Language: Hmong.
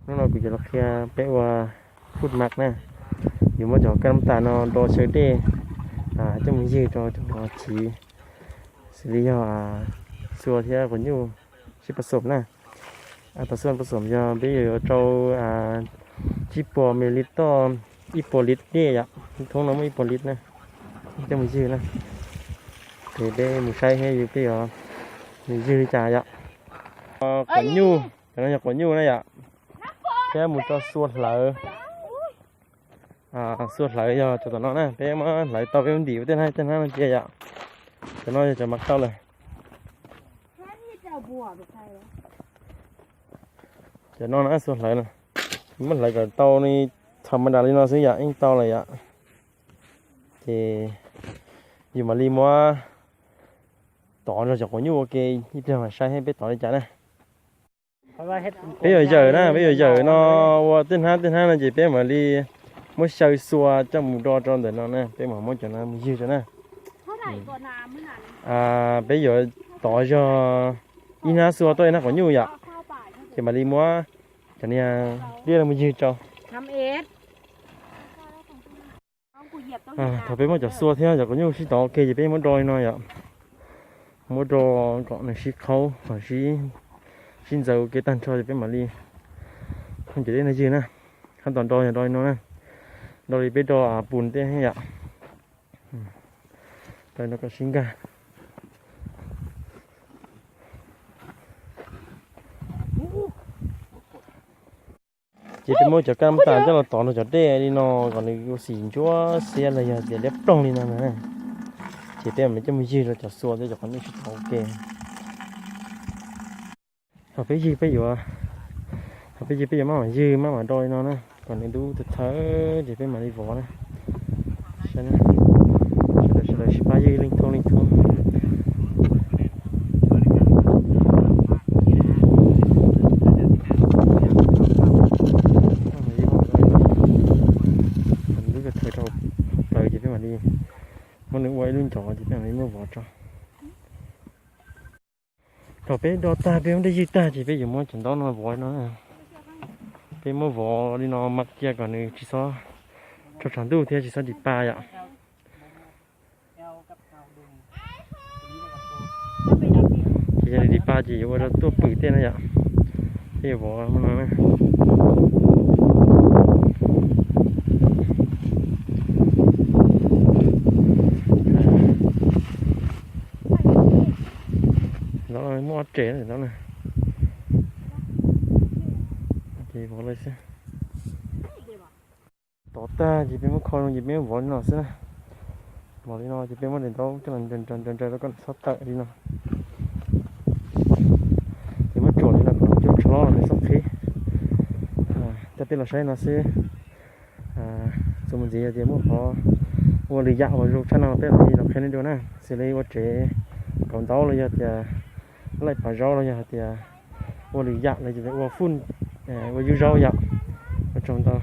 Hnub no kuv yuav los qhia peb ua food map na. Yuav muab cov kab nab tas no do xyaw dej coj mus ywg rau cov chiv, xws li yog xua thiab quav nyuj, sib pas xom na. Pas xom, pas xom yog peb yuav rau tsib puas mil lis toj, ib puas lis dej yom, thoob no muaj ib puas lis na, coj mus ywg na. Ces peb mus saib thiab yus peb yuav mus ywg li cas yom. Quav nyuj, cov no yog quav nyuj na yom. Thiab mus rau xua hlawv. Xua hlawv yog cov tom no na, peb muab hlawv tau peb muab ntim ua tej hnab tej hnab no cia yom. Cov no yog cov mas tau lawm. Cov no na xua hlawv na, muab hlawv kom tau ni, thaum mas dam li no xwb yom, yeej tau lawm yom. Ces yus mam li muab tov zog cov quav nyuj ua ke, ib pliag mam saib peb tov li cas na. Peb yuav zawm na, peb yuav zawm no ua tej hnab tej hnab no ces peb mam li muab xyaw xua coj mus do rau ntawm no na, peb mam muab cov no mus ywg rau na. Peb yuav tov zog ib hnab xua tau ib hnab quav nyuj yom, ces mam li muab cov niag liab no mus ywg rau. Thaum peb muab cov xua thiab cov quav nyuj sib tov ua ke ces peb muab do li no yom. Muab do kom nws sib qhaub, sib ntxaws ua ke tag nrho ces peb mam li muab cov liab no ywg na. Qhov tod do yog do li no na, do li peb do pus tej yom. Do li no kom sib nkag. Ces peb muab cov kab nab tas coj los tov rau cov dej li no kom nws ua xim ntsuab xiab los yog tias liab ploog li no na. Ces peb mam coj mus ywg rau cov xua thiab cov quav nyuj sib tov ua ke. Thaum peb ywg peb yuav, thaum peb ywg peb yuav maj mam ywg maj mam do li no na, kom nws ntub tawv tawv ces peb mam li vov na. Sawv daws sib pab ywg leej thoob leej thoob. Ntub tawv tawv rau plaws ces peb mam li muab nws ua ib lub ncov ces peb mam li muab vov tso. Thaum peb do tag peb muab dej ywg tag ces peb yuav muab cov ntaub no vov no. Peb muab vov li no mas cia kom nws tsis txhob raug tshav ntuj thiab tsis txhob dim pa yom. Ces yog nws dim pa ces yuav ua rau tuaj pwm tej na yom. Peb yuav vov no na. Ntaub no muaj ob rev ntaub na. Ces vov li xwb. Tov tag ces peb muab kho zoo ces peb muab vov li no xwb na. Vov li no ces peb muab daim ntaub coj los nraws nraws nraws rau kom nws txhob tawm li no. Ces muab tsuam li no kom nws cua tshlob nws txhob qhib. Coj peb los saib no xwb. Txuas mus ntxiv yog tias muaj qhov ua lwm yam uas zoo tshaj no peb mam li los qhia nej dua na, xws li ua tsev kauv ntaub los yog tias laij pav zaub los yog hais tias ua lwm yam los yog ua food, ua yub zaub yom. Ua tsaug ntau.